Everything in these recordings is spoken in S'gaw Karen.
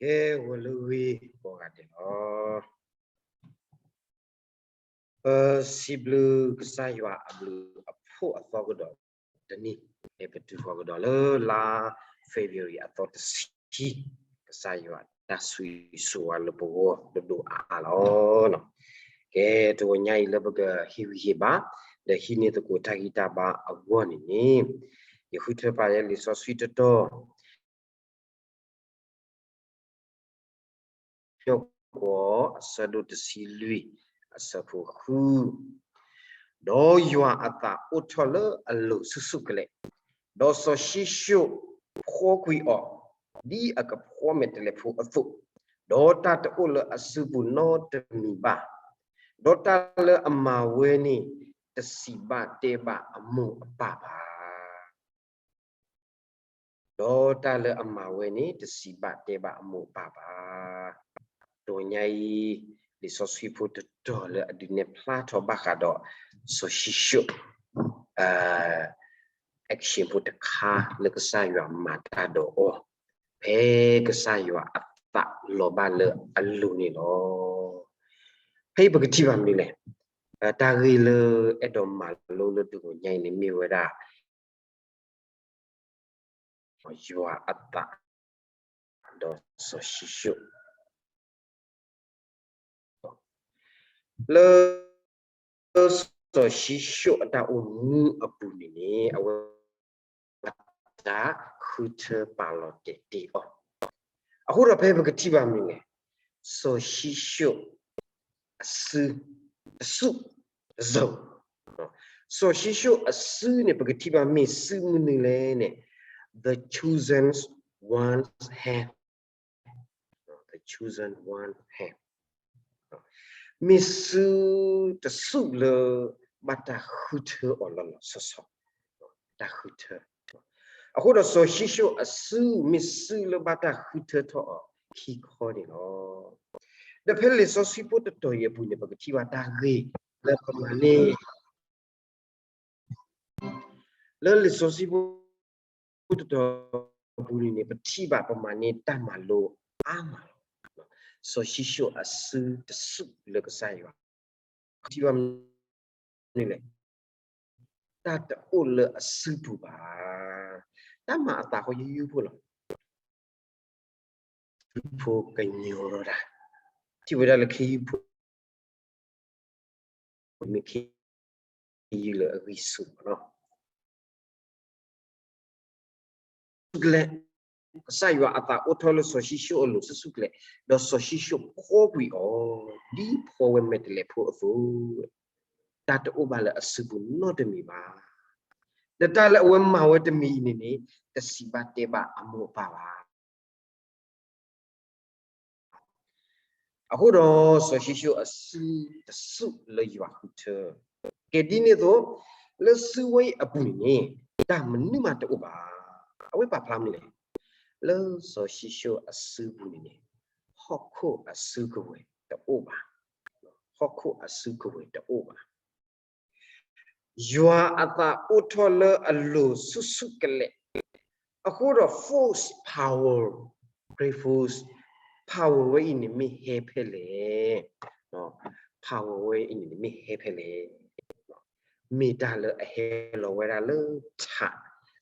ကဲ ဂီၤလၢအဂ့ၤကိးဂၤဒဲးလီၤ. ပစံးဘျုးကစၢ်ယွၤအဘျုးအဖှိၣ်အသီကဒီးတနံၤ, ဟဲပတုၤဃီၤကဒီးလၢလါ February အသီတဆံ, ကစၢ်ယွၤတၢ်ဆိၣ်ဂ့ၤဆိၣ်ဝါလၢပဂီၢ်ဒိၣ်ဒိၣ်အါအါလီၤ. ကဲ တဂီၤညါအံၤလၢပကဟ့ၣ်ဂံၢ်ဟ့ၣ်ဘါ ဒီးဟံးန့ၢ်သကိးတၢ်ဂံၢ်တၢ်ဘါအဂီၢ်န့ၣ်န့ၣ်, ယဃုထၢပာ်လၢလံာ်စီဆှံတတီၤ ကညီကီၢ် အဆၢဒိၣ်တဆံလွံၢ် အဆၢဖိဃု, ဒီးယွၤအသးအိၣ်ထီၣ်လၢအလိၤဆူၣ်ဆူၣ်ကလဲာ်, ဒီးစီၤၡံၣ်ၡိၣ်ဖှီကွံာ်အီၤ ဒ်အကဖှီမဲာ်တဲးလဲးဖိအသိး, ဒီးတၢ်တအိၣ်လၢအစုပူၤနီတမံၤဘၣ်, ဒီးတၢ်လၢအမၤဝဲန့ၣ် တစံးဘၣ်တဲဘၣ်အမိၢ်အပၢ်ဘၣ်. ဒီးတၢ်လၢအမၤဝဲန့ၣ် တစံးဘၣ်တဲဘၣ်အမိၢ်အပၢ်ဘၣ်. တဂီၤညါအံၤ လံာ်စီဆှံဖိတတီၤလၢအဒုးနဲၣ်ဖျါထီၣ်ဘၣ်ဃးဒီး စီၤၡံၣ်ၡိၣ် action ဖိတခါလၢကစၢ်ယွၤမၤတၢ်ဒီးအီၤ, ဖဲကစၢ်ယွၤအသးလီၤဘၣ်လၢအလိၤန့ၣ်လီၤ. ဖဲအံၤပကထံၣ်ဘၣ်မနုၤလဲၣ်, တၢ်ဂ့ၢ်လၢအဲၣ်ဒိးမၤလိလၢတဂီၤညါအံၤန့ၣ်မ့ၢ်ဝဲဒၣ် ယွၤအသး ဒီးစီၤၡံၣ်ၡိၣ်, လၢစီၤၡံၣ်ၡိၣ်အတၢ်အိၣ်မူအပူၤန့ၣ်န့ၣ် အဝဲဘၣ်တၢ်ဃုထၢပာ်လီၤတဲာ်တ့ၢ်အီၤ, အဃိဒီးဖဲပကထံၣ်ဘၣ်မနုၤလဲၣ်, စီၤၡံၣ်ၡိၣ်အစု တစူၣ်တစိၢ်, စီၤၡံၣ်ၡိၣ်အစုန့ၣ် ပကထံၣ်ဘၣ်မ့ၢ်စုမနုၤလဲၣ်န့ၣ်, the chosen ones have, the chosen one have, မ့ၢ်စုတစူၣ်လၢ ဘၣ်တၢ်ဃုထၢအီၤလီၤလီၤဆီဆီ, တၢ်ဃုထၢ, အဃိဒီးစီၤၡံၣ်ၡိၣ်အစု မ့ၢ်စုလၢဘၣ်တၢ်ဃုထၢထီၣ်အီၤခံခီန့ၣ်လီၤ. ဒီးဖဲလံာ်စီဆှံဖိတတီၤအံၤအပူၤန့ၣ် ပကထံၣ်ဘၣ်တၢ်ဂ့ၢ်လၢပမၤန့ၢ် လၢလံာ်စီဆှံဖိတတီၤအပူၤန့ၣ်န့ၣ် ပထံၣ်ဘၣ်ပမၤန့ၢ်တၢ်မၤလိအါမးလီၤ. စီၤၡံၣ်ၡိၣ်အစုတစူၣ်လၢကစၢ်ယွၤ ထံၣ်ဘၣ်မနုၤလဲၣ်, တၢ်တအိၣ်လၢအစုပူၤဘၣ်. တၢ်မၤအသးဃီယုၢ်ယုၢ်ဖိလီၤ. ယုၢ်ဖိကညီၤဒီးတၢ်, ထံၣ်ဝဲဒၣ်လၢခ့ယုၢ်ဖိ မ့ၢ်ခ့ယုၢ်လၢအဂံၢ်ဆူၣ်မးလီၤ. ဆူၣ်ကလဲာ်, ကစၢ်ယွၤအသးအိၣ်ထီၣ်လၢစီၤၡံၣ်ၡိၣ်အလိၤဆူၣ်ဆူၣ်ကလဲာ်, ဒီးစီၤၡံၣ်ၡိၣ်ဖှီကွံာ်အီၤ ဒ်ဖှီဝဲမဲာ်တဲးလဲးဖိအသိး, တၢ်တအိၣ်ဘၣ်လၢအစုပူၤနီတမံၤဘၣ်. ဒီးတၢ်လၢအဝဲမၤဝဲတမံၤအံၤန့ၣ်န့ၣ် တစံးဘၣ်တဲဘၣ်အမိၢ်အပၢ်ဘၣ်. အဃိဒီးစီၤၡံၣ်ၡိၣ်အစုတစူၣ်လၢယွၤဃုထၢ, ကဲဒ်န့ၣ်အသိး, လၢစုဝဲအံၤအပူၤန့ၣ်န့ၣ် တၢ်မနုၤမးတအိၣ်ဘၣ်. အဝဲပာ်ဖျါမနုၤလဲၣ်, လၢစီၤၡံၣ်ၡိၣ်အစုပူၤန့ၣ်န့ၣ် ဟီၣ်ခိၣ်အစုကဝဲၤတအိၣ်ဘၣ်. ဟီၣ်ခိၣ်အစုကဝဲၤတအိၣ်ဘၣ်. ယွၤအသးအိၣ်ထီၣ်လၢအလိၤဆူၣ်ဆူၣ်ကလဲာ်, အဃိဒီး force power, great force power ဝဲအံၤန့ၣ်မ့ၢ်ဟဲဖဲလဲၣ်, power ဝဲအံၤန့ၣ်မ့ၢ်ဟဲဖဲလဲၣ်. မ့ၢ်တၢ်လၢအဟဲလီၤဝဲဒၣ်လၢထး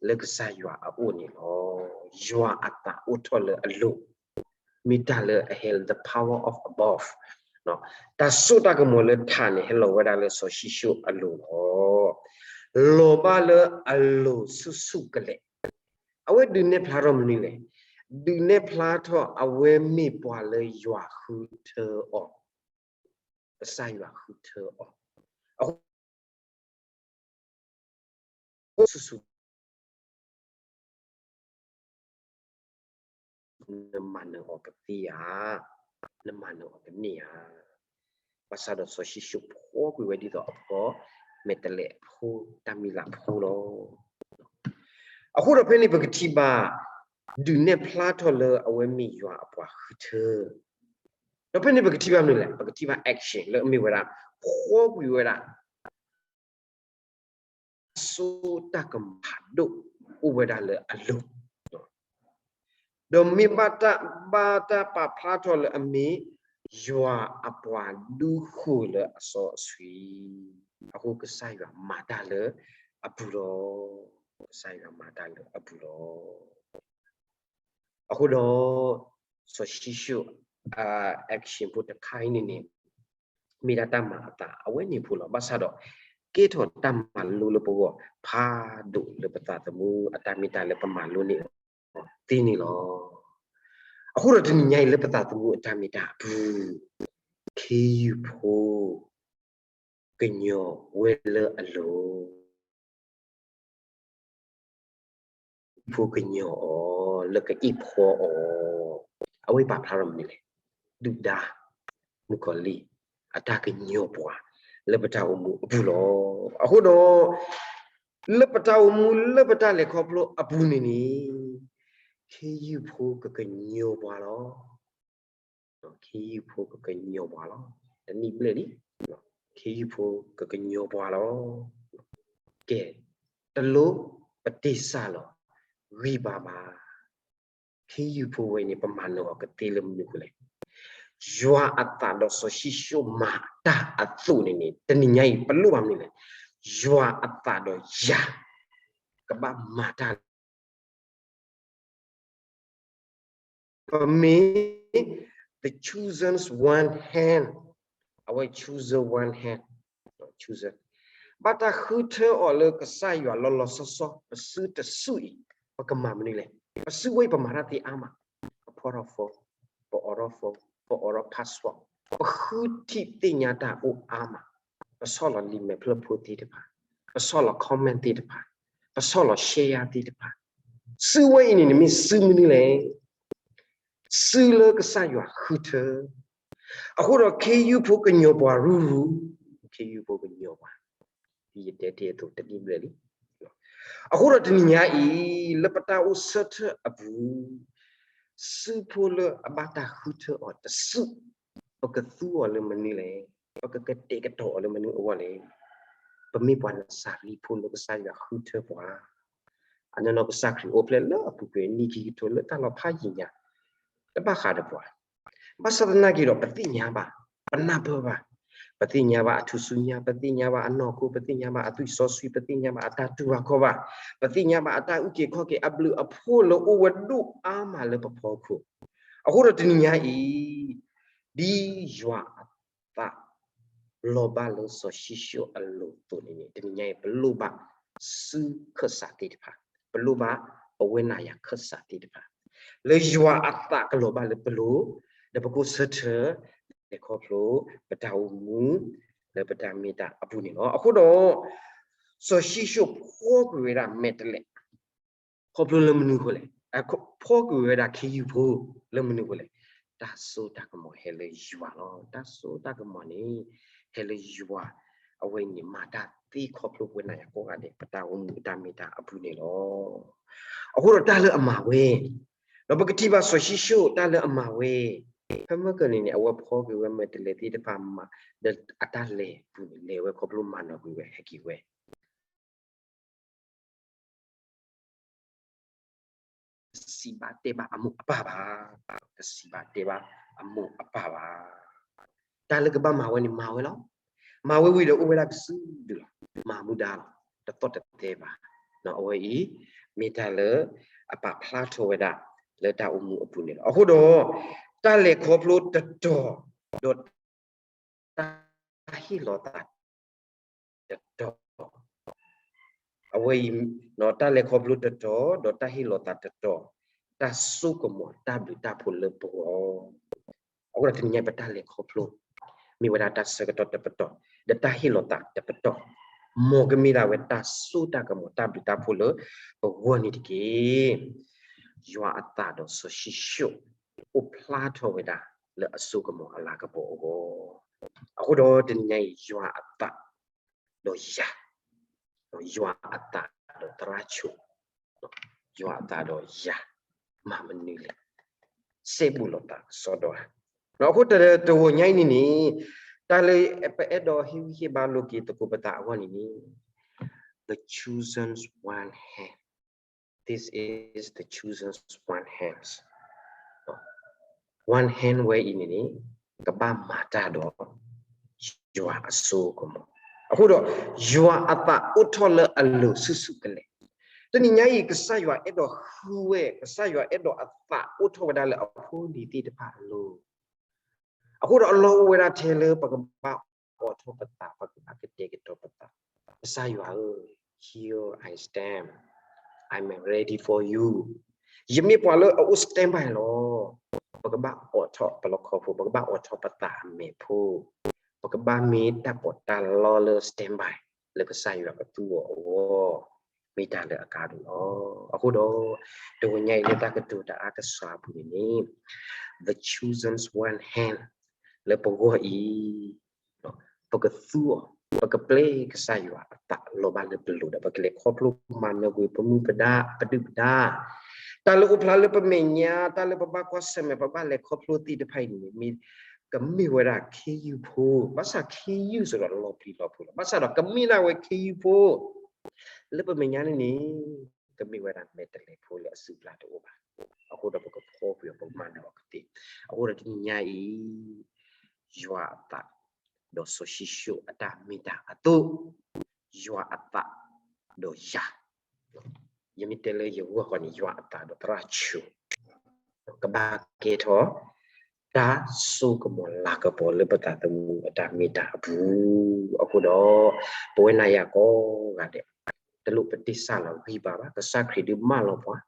လၢကစၢ်ယွၤအအိၣ်န့ၣ်လီၤ. ယွၤအသးအိၣ်ထီၣ်လၢအလိၤ မ့ၢ်တၢ်လၢအဟဲလၢ the power of above, တၢ်စိတၢ်ကမီၤလၢထးန့ၣ် ဟဲလီၤဝဲဒၣ်လၢစီၤၡံၣ်ၡိၣ်အလိၤလီၤ. လီၤဘၣ်လၢအလိၤဆူၣ်ဆူၣ်ကလဲာ်, အဝဲဒုးနဲၣ်ဖျါထီၣ်မနုၤလဲၣ်, ဒုးနဲၣ်ဖျါထီၣ်အဝဲမ့ၢ်ပှၤလၢယွၤဃုထၢအီၤ, ကစၢ်ယွၤဃုထၢအီၤ, အဃိ ဆူၣ်ဆူၣ် နမၤနၢၤအီၤကသ့ဧါ, နမၤနၢၤအီၤကန့ၢ်ဧါ. ဘၣ်ဆၣ်ဒီးစီၤၡံၣ်ၡိၣ်ဖှီကွံာ်ဝဲဒ်သိးအဖှီမဲာ်တဲးလဲးဖိ တၢ်မံၤလၢ်ဖိလီၤ. အဃိဒီးဖဲန့ၣ်ပကထံၣ်ဘၣ် ဒုးနဲၣ်ဖျါထီၣ်လၢအဝဲမ့ၢ်ယွၤအပှၤဃုထၢ, ဒီးဖဲန့ၣ်ပကထံၣ်ဘၣ်မနုၤလဲၣ်, ပကထံၣ်ဘၣ် action လၢအမ့ၢ်ဝဲဒၣ် ဖှီကွံာ်ဝဲဒၣ် တၢ်စိတၢ်ကမီၤဖးဒိၣ်အိၣ်ဝဲဒၣ်လၢအလိၤ, ဒီးမ့ၢ်ဘၣ်တၢ် ဘၣ်တၢ်ပာ်ဖျါထီၣ်လၢအမ့ၢ် ယွၤအပှၤဒူဃိာ်လၢအစီအဆှံ, အဃိကစၢ်ယွၤမၤတၢ်လၢ အပူၤလီၤ. ကစၢ်ယွၤမၤတၢ်လၢအပူၤလီၤ. အဃိဒီး စီၤၡံၣ်ၡိၣ် action ဖိတခါအံၤန့ၣ်န့ၣ် မ့ၢ်ဒၣ်တၢ်မၤအသးအဝဲန့ၣ်ဖိလီၤ. ဘၣ်ဆၣ်ဒီး ကဲထီၣ်တၢ်မၤလိလၢပဂီၢ် ဖးဒိၣ်လၢပသးသမူ အတၢ်မ့ၢ်တၢ်လၢပမၤလိန့ၢ်အီၤသ့န့ၣ်လီၤ. အဃိဒီးတနံၤညါအံၤလၢပသးသမူအတၢ်မ့ၢ်တၢ်အပူၤ ခ့ယုၢ်ဖိ ကညီၤဝဲလၢအလိၤ ဖိကညီၤအီၤ လၢကအ့ၣ်ဖှီအီၤ, အဝဲပာ်ဖျါထီၣ်မနုၤလဲၣ်. ဒုၣ်ဒါ မုၣ်ကီၤလံၢ် အတၢ်ကညီၤပှၤ လၢပတၢ်အိၣ်မူအပူၤလီၤ. အဃိဒီး လၢပတၢ်အိၣ်မူလၢပတၢ်လဲၤခီဖျိအပူၤန့ၣ်န့ၣ် ခ့ယုၢ်ဖိကကညီၤပှၤလီၤ. ခ့ယုၢ်ဖိကကညီၤပှၤလီၤ. တနံၣ်ဘျဲၣ်လံ ခ့ယုၢ်ဖိကကညီၤပှၤလီၤ. ကဲ, တလိၣ်ပတ့စၢ်လီၤ ဂံၢ်ဘါဘၣ်. ခ့ယုၢ်ဖိဝဲန့ၣ် ပမၤနၢၤအီၤကသ့လၢမနုၤအဃိလဲၣ်. ယွၤအသးဒီးစီၤၡံၣ်ၡိၣ်မၤတၢ်အသိးန့ၣ်န့ၣ် တနံၤညါအံၤ ပလိၣ်ဘၣ်မနုၤလဲၣ်. ယွၤအသးဒီးယၤ ကဘၣ်မၤတၢ် ပမ့ၢ် the chosen one hand, အဝဲ chosen one hand, chosen ဘၣ်တၢ်ဃုထၢအီၤလၢကစၢ်ယွၤလီၤလီၤဆီဆီ ပစုတစုအံၤ ပကမၤမနုၤလဲၣ်. ပစုဝဲအံၤ ပမၤတၢ်သ့အါမး, ပဖီထီၣ် phone, ပအိးထီၣ် phone, ပအိးထီၣ် password, ပဃုထံၣ်သ့ၣ်ညါတၢ်အိၣ်အါမး, ပဆီၣ်လီၤလံာ်မဲာ်ဖျၢၣ်ဖိသ့ၣ်တဖၣ်, ပဆီၣ်လီၤ comment သ့ၣ်တဖၣ်, ပဆီၣ်လီၤ share သ့ၣ်တဖၣ်, စုဝဲအံၤန့ၣ် နမ့ၢ်စုမနုၤလဲၣ်. စုလၢကစၢ်ယွၤဃုထၢ. အဃိဒီးခ့ယုၢ်ဖိကညီၤပှၤရူၤရူၤ, ခ့ယုၢ်ဖိကညီၤပှၤ, ဒ်ယတဲတ့ၢ်အသိးတနံၣ်ဘျဲၣ်လံ. အဃိဒီးတနံၤညါအံၤ လၢပတၢ်အိၣ်ဆၢထၢၣ်အပူၤ စုဖိလၢအဘၣ်တၢ်ဃုထၢအီၤတစု ပကသူအီၤလၢမနုၤလဲၣ်. ပကကတဲာ်ကတီၤအီၤလၢမနုၤအဂီၢ်လဲၣ်. ပမ့ၢ်ပှၤနစၤရံဖိလၢကစၢ်ယွၤဃုထၢပှၤ အနီၢ်နီၢ်ကစၢ်ခရံာ်အိၣ်ဖျဲၣ်လၢအပူၤကွံာ် နံၣ်ခံကထိလၢတၢ်လီၤဖးယံာ်ညါ တဘၣ်ဃးဒီးပှၤ, ဘၣ်ဆၣ်သနာ်က့ဒီး ပသ့ၣ်ညါဘၣ်, ပနၢ်ပၢၢ်ဘၣ်, ပသ့ၣ်ညါဘၣ်အထူၣ်စုညါ, ပသ့ၣ်ညါဘၣ်အနီၢ်ခိ, ပသ့ၣ်ညါဘၣ်အသွံၣ်စီဆှံ, ပသ့ၣ်ညါဘၣ်အတၢ်တူၢ်ဘၣ်ခီၣ်ဘၣ်, ပသ့ၣ်ညါဘၣ်အတၢ်အုၣ်က့ၤခီၣ်က့ၤအဘျုးအဖှိၣ်လၢအိၣ်ဝဲဒိၣ်အါမးလၢပဖီခိၣ်. အဃိဒီးတနံၤညါအံၤ ဒ်ယွၤအသး လီၤဘၣ်လၢစီၤၡံၣ်ၡိၣ်အလိၤအသိးန့ၣ်န့ၣ် တနံၤညါအံၤ ပလိၣ်ဘၣ်စုခၢၣ်စးသ့ၣ်တဖၣ်, ပလိၣ်ဘၣ်ပဝဲနၤယၤခၢၣ်စးသ့ၣ်တဖၣ် လၢယွၤအသးကလီၤဘၣ်လၢပလိၤ, ဒီးပကအိၣ်ဆၢထၢၣ် လဲၤခီဖျိ ပတၢ်အိၣ်မူ လၢပတၢ်မ့ၢ်တၢ်အပူၤန့ၣ်လီၤ. အဃိဒီး စီၤၡံၣ်ၡိၣ်ဖှီကွံာ်ဝဲဒၣ်မဲာ်တဲးလဲး ခီဖျိလၢမနုၤအဃိလဲၣ်. ဖှီကွံာ်ဝဲဒၣ်ခ့ယုၢ်ဖိလၢမနုၤအဃိလဲၣ်. တၢ်စိတၢ်ကမီၤဟဲလၢယွၤလီၤ. တၢ်စိတၢ်ကမီၤန့ၣ် ဟဲလၢယွၤ, အဝဲအံၤန့ၣ် မၤတၢ်သ့ခီဖျိပဝဲနၤယၤကိးဂၤဒဲး ပတၢ်အိၣ်မူပတၢ်မ့ၢ်တၢ်အပူၤန့ၣ်လီၤ. အဃိဒီးတၢ်လၢအမၤဝဲ ဒီးပကထံၣ်ဘၣ်စီၤၡံၣ်ၡိၣ်တၢ်လၢအမၤဝဲ, ဖဲမ့ၢ်ကန့ၣ်န့ၣ် အဝဲဖှီကွံာ်ဝဲမဲာ်တဲးလဲးသ့ၣ်တဖၣ်မး, ဒီးအတၢ်လဲၤအပူၤန့ၣ် လဲၤဝဲခီဖျိမၤနၢၤကွံာ်ဝဲ ဟဲက့ၤဝဲ တစံးဘၣ်တဲဘၣ်အမိၢ်အပၢ်ဘၣ်, တစံးဘၣ်တဲဘၣ်အမိၢ်အပၢ်ဘၣ်. တၢ်လၢကဘၣ်မၤဝဲန့ၣ် မၤဝဲလီၤ. မၤဝဲဝံၤဒီးအိၣ်ဝဲဒၣ်ကစုဒုလီၤ. မၤမူဒါလီၤ. တသီၣ်တသဲဘၣ်. အဝဲအံၤ မ့ၢ်တၢ်လၢအပာ်ဖျါထီၣ်ဝဲဒၣ် လၢတၢ်အိၣ်မူအပူၤန့ၣ်လီၤ. အဃိဒီး တၢ်လဲၤခီဖျိတတီၤ ဒီး တၢ်ဟ့ၣ်လီၤသးတတီၤ, အဝဲအံၤ တၢ်လဲၤခီဖျိတတီၤ ဒီးတၢ်ဟ့ၣ်လီၤသးတတီၤ, တၢ်စိကမီၤတၢ်ဘျုးတၢ်ဖှိၣ်လၢပဂီၢ်. အဃိဒီးတနံၤညါပတၢ်လဲၤခီဖျိ မ့ၢ်ဝဲဒၣ်တၢ်ဆၢကတီၢ်တပတီၢ်, ဒီးတၢ်ဟ့ၣ်လီၤသးတပတီၢ်, မ်ကမ့ၢ်ဒၣ်ဝဲတၢ်စိတၢ်ကမီၤတၢ်ဘျုးတၢ်ဖှိၣ်လၢပဂီၢ်န့ၣ်တက့ၢ်. ယွၤအသးဒီးစီၤၡံၣ်ၡိၣ် အိၣ်ဖျါထီၣ်ဝဲဒၣ်လၢအစိကမီၤအလၤကပီၤအဂီၢ်. အဃိဒီးတနံၤညါအံၤ ယွၤအသးဒီးယၤ, ယွၤအသးဒီးသရၣ်ဆိ, ယွၤအသးဒီးယၤ မၤမနုၤလဲၣ်. စဲဘူးလိာ်သးစီဒီဧါ. အဃိတဂီၤညါအံၤန့ၣ်န့ၣ် တၢ်လၢပအဲၣ်ဒိးဟ့ၣ်ဂံၢ်ဟ့ၣ်ဘါလိာ်က့ၤသကိးပသးအဂီၢ်န့ၣ်န့ၣ် the chosen one hand, this is the chosen one hand. one hand way အံၤန့ၣ်န့ၣ် ကဘၣ်မၤတၢ်ဒီး ယွၤအစိကမီၤ. အဃိဒီး ယွၤအသးအိၣ်ထီၣ်လၢအလိၤဆူၣ်ဆူၣ်ကလဲာ်. တနံၤညါအံၤ ကစၢ်ယွၤအဲၣ်ဒိးဃုဝဲ, ကစၢ်ယွၤအဲၣ်ဒိးအသးအိၣ်ထီၣ်ဝဲဒၣ်လၢအဖိအလံၤသ့ၣ်တဖၣ်အလိၤ. အဃိဒီးအလီၢ်အိၣ်ဝဲဒၣ်ထဲလၢပကဘၣ်အိးထီၣ်ပသး, ပကဘၣ်ကတဲာ်ကတီၤပသး, ကစၢ်ယွၤဧၢ, here I stand, I'm ready for you. ယမ့ၢ်ပှၤလၢအအိၣ် standby လီၤ. ပကဘၣ်အိးထီၣ်ပလီခီဖိ, ပကဘၣ်အိးထီၣ်ပသးအမဲာ်ဖိ, ပကဘၣ်မ့ၢ်တၢ်ပီးတၢ်လီလၢ standby လၢကစၢ်ယွၤကသူအီၤအဂီၢ်, မ့ၢ်တၢ်လၢအကါဒိၣ်လီၤ. အဃိဒီး တဝဲညါအံၤလၢတၢ်ကတိၤတၢ်အါကစီၣ်အပူၤန့ၣ်န့ၣ် the chosen one hand လၢပဂီၢ်အံၤ ပကသူအီၤ, ပကပျဲကစၢ်ယွၤအသးလီၤဘၣ်လၢပလိၤဒီး ပကလဲၤခီဖျိမၤနၢၤကွံာ်ပမူပဒါ, ပဒုၣ်ပဒါ, တၢ်လၢအိၣ်ဖျါလၢပမဲာ်ညါ, တၢ်လၢပဘၣ်ကွၢ်ဆၢၣ်မဲာ်, ပဘၣ်လဲၤခီဖျိသ့ၣ်တဖၣ်အံၤန့ၣ် မ့ၢ်ကမ့ၢ်ဝဲဒၣ်ခ့ယုၢ်ဖိ, ဘၣ်ဆၣ်ခ့ယုၢ်စ့ၢ်ကီးလီၤပျံၤလီၤဖုးလီၤ. ဘၣ်ဆၣ်ဒီးကမ့ၢ်ဒၣ်ဝဲခ့ယုၢ်ဖိ လၢပမဲာ်ညါန့ၣ်န့ၣ် ကမ့ၢ်ဝဲဒၣ်မဲာ်တဲးလဲးဖိလၢအစုပျၢ်တအိၣ်ဘၣ်. အဃိဒီးပကဖီကွံာ်အီၤ ပကမၤနၢၤအီၤကသ့. အဃိဒီးတနံၤညါအံၤ ယွၤအသး ဒီးစီၤၡံၣ်စိၣ်အတၢ်မ့ၢ်တၢ်အသိး, ယွၤအသး ဒီးယၤ, ယမ့ၢ်တဲလၢယဂီၢ်ဃီန့ၣ် ယွၤအသးဒီးသရၣ်ဆိ ကဘၣ်ကဲထီၣ် တၢ်စိကမီၤလၤကပီၤလၢပသးသမူအတၢ်မ့ၢ်တၢ်အပူၤ. အဃိဒီး ပဝဲနၤယၤကိးဂၤဒဲး တလိၣ်ပတ့ၢ်စၢ်လီၤဂံၢ်ဘါဘၣ်. ကစၢ်ခရံာ်ဒုးမၢလီၤပှၤ,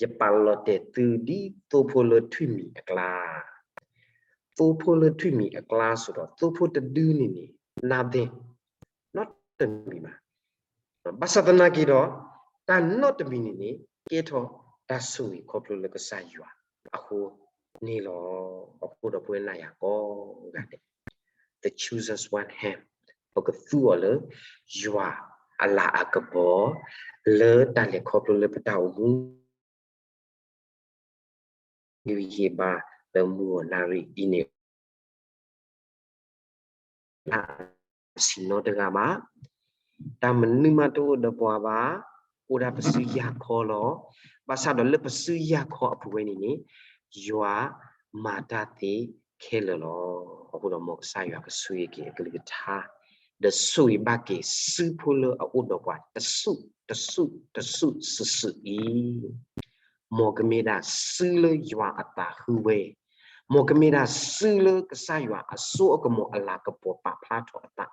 ယပာ်လီၤတဲာ်သုဒ်သိဖိလၢထွံၣ်မံၤအကျါ, သိဖိလၢထွံၣ်မံၤအကျါစ့ၢ်ကီး သိဖိတဒုန့ၣ်န့ၣ် nothing, နီတမံၤဘၣ်. ဘၣ်ဆၣ်သနာ်က့ဒီး တၢ်နီတမံၤန့ၣ်န့ၣ် ကဲထီၣ်တၢ်ဆိၣ်ဂ့ၤခီဖျိလၢကစၢ်ယွၤအဃိန့ၣ်လီၤ. အဃိဒီးပဝဲနၤယၤကိးဂၤဒဲး the chosen one hand ပကသူအီၤလၢ ယွၤအလၤအကပီၤ လၢတၢ်လဲၤခီဖျိလၢပတၢ်အိၣ်မူ ဟ့ၣ်ဂံၢ်ဟ့ၣ်ဘါလၢမုၢ်ဂီၤနၣ်ရံၣ်အံၤန့ၣ် တၢ်ဆံးနီတဂၤဘၣ်, တၢ်မနုၤမးတအိၣ်ဒီးပှၤဘၣ်, အိၣ်ဒၣ်ပစုယၢ်ခီလီၤ. ဘၣ်ဆၣ်ဒီးလၢပစုယၢ်ခီအပူၤဝဲန့ၣ်န့ၣ် ယွၤမၤတၢ်သ့ခဲလၢာ်လီၤ. အဃိဒီးမ်ကစၢ်ယွၤကဆိၣ်ဂ့ၤက့ၤအကလုၢ်ကထါ ဒီးဆိၣ်ဂ့ၤဘၣ်က့ၤစုဖိလၢအအိၣ်ဒီးပှၤတစူၢ် တစူၢ် တစူၢ်စုာ်စုာ်အံၤ မ်ကမ့ၢ်ဒၣ်စုလၢယွၤအသးဃုဝဲ, မ်ကမ့ၢ်ဒၣ်စုလၢကစၢ်ယွၤအစိအကမီၤအလၤကပီၤပာ်ဖျါထီၣ်အသး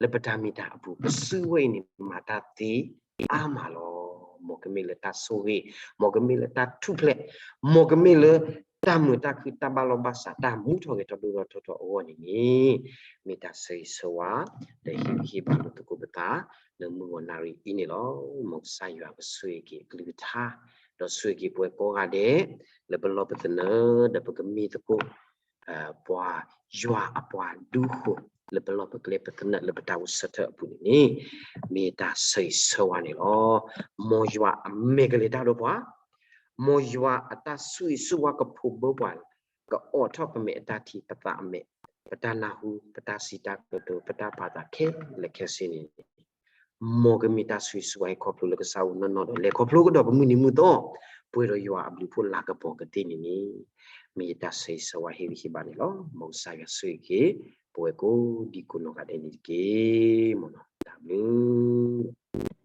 လၢပတၢ်မ့ၢ်တၢ်အပူၤ ပစုဝဲအံၤန့ၣ် မၤတၢ်သ့အါမးလီၤ. မ်ကမ့ၢ်လၢတၢ်ဆိၣ်ဂ့ၤ, မ်ကမ့ၢ်လၢတၢ်ထူၣ်ဖျဲး, မ်ကမ့ၢ်လၢတၢ်မုာ်တၢ်ခုၣ်တၢ်ဘၣ်လီၢ်ဘၣ်စး တၢ်မူထီၣ်ဂဲၤထီၣ်ဒိၣ်ထီၣ်ထီထီၣ်အဂီၢ်န့ၣ်န့ၣ် မ့ၢ်တၢ်ဆၢဂ့ၤဆၢဝါ ဒီးဟ့ၣ်ဂံၢ်ဟ့ၣ်ဘါလိာ်သကိးပသး လၢမုၢ်ဂီၤနၣ်ရံၣ်အံၤန့ၣ်လီၤ. မ်ကစၢ်ယွၤကဆိၣ်ဂ့ၤက့ၤအကလုၢ်ကထါ ဒီးဆိၣ်ဂ့ၤက့ၤပဝဲကိးဂၤဒဲး လၢပလီၢ်ပသနၢၣ် ဒီးပကမ့ၢ်သကိး ပှၤယွၤအပှၤဒူဃိၣ် လၢပလီၢ်ပကျဲပသနၢၣ်လၢပတၢ်အိၣ်ဆၢထၢၣ်အပူၤန့ၣ်န့ၣ် မ့ၢ်တၢ်ဆၢဂ့ၤဆၢဝါန့ၣ်လီၤ. မ်ယွၤအမဲာ်ကလဲၤတၢ်ဒီးပှၤ, မ်ယွၤအတၢ်ဆိၣ်ဂ့ၤဆိၣ်ဝါကဖိးဘၢပှၤ, ကအိးထီၣ်ပမဲာ်အတၢ်ထံၣ် ပသးအမဲာ်, ပတၢ်နၢ်ဟူ, ပတၢ်စံးတၢ်ကတိၤ, ပတၢ်ပာ်သးခဲလၢာ်ခဲဆ့န့ၣ် မ်ကမ့ၢ်တၢ်ဆိၣ်ဂ့ၤဆိၣ်ဝါဟ့ၣ်ခီဖျိလၢကစၢ်အိၣ်နီၢ်နီၢ်ဒီး လဲၤခီဖျိကဒီးပမုၢ်နံၤမုၢ်သီ, ပှဲၤဒီးယွၤအဘျုးအဖှိၣ်လၤကပီၤကသ့န့ၣ်န့ၣ် မ့ၢ်ယတၢ်ဆၢဂ့ၤဆၢဝါဟ့ၣ်ဂံၢ်ဟ့ၣ်ဘါန့ၣ်လီၤ. မ်ကစၢ်ယွၤဆိၣ်ဂ့ၤက့ၤ ပဝဲကိးဒံကိးနီၢ်ဂၤဒဲးန့ၣ်တက့ၢ်. မ်တၢ်ဘျုး